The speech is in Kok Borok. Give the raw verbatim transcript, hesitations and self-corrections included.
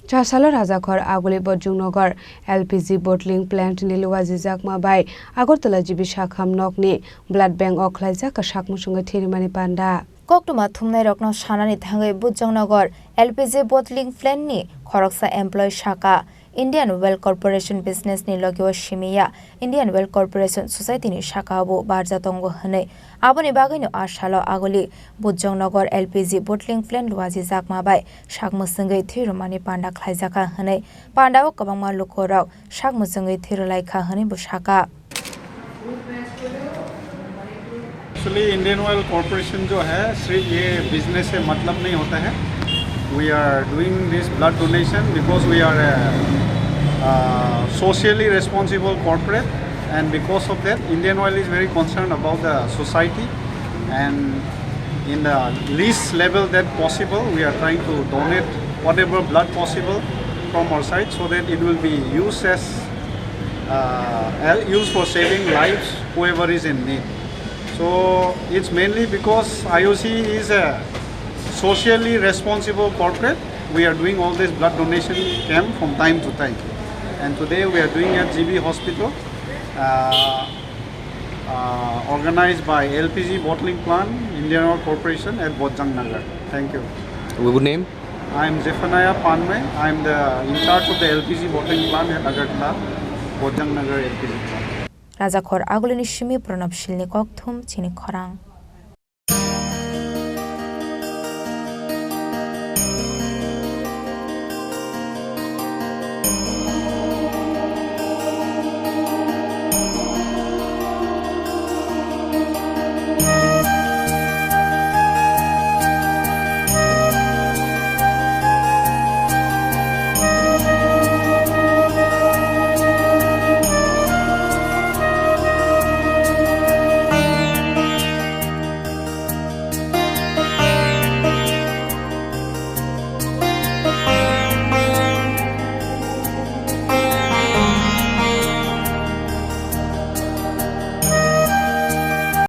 Chasalo Rajakhor Aguli Bojongnagar L P G bottling plant ni luwajijakma bai Agartala G B Sakham nokni blood bank o khlaijak kasak muchungwi thwirimani panda. Koktwma thumnairokno sanani thangwi Bojongnagar L P G bottling plant ni khoroksa employee saka, Indian Oil Corporation business ni logi o simi ya, Indian Oil Corporation Society ni saka o bo barja tongo hwnwi. Aboni bagwino a salo Aguli Bojongnagar L P G bottling plant luwajijakma bai sak mwswngwi thwirwmani panda khlaijaka hwnwi panda o kwbangma lukurok sak mwswngwi thwirwlaikha hwnwi bo saka. Actually, Indian Oil Corporation जो है, सिर्फ ये बिजनेस से मतलब नहीं होता है। We are doing this blood donation because we are a, uh, socially responsible corporate, and because of that, Indian Oil is very concerned about the society, and in the least level that possible, we are trying to donate whatever blood possible from our side so that it will be used as, uh, uh, used for saving lives whoever is in need. So it's mainly because I O C is a socially responsible corporate. We are doing all this blood donation camp from time to time. And today we are doing at G B Hospital, uh, uh, organized by L P G Bottling Plant, Indian Oil Corporation at Bojang Nagar. Thank you. Your good name? I am Zephaniah Panmai. I am the in charge of the L P G bottling plant at Agartala, Bojang Nagar L P G plant. Rajakhor Agulini simi Pranab Silni kokthum chini khorang.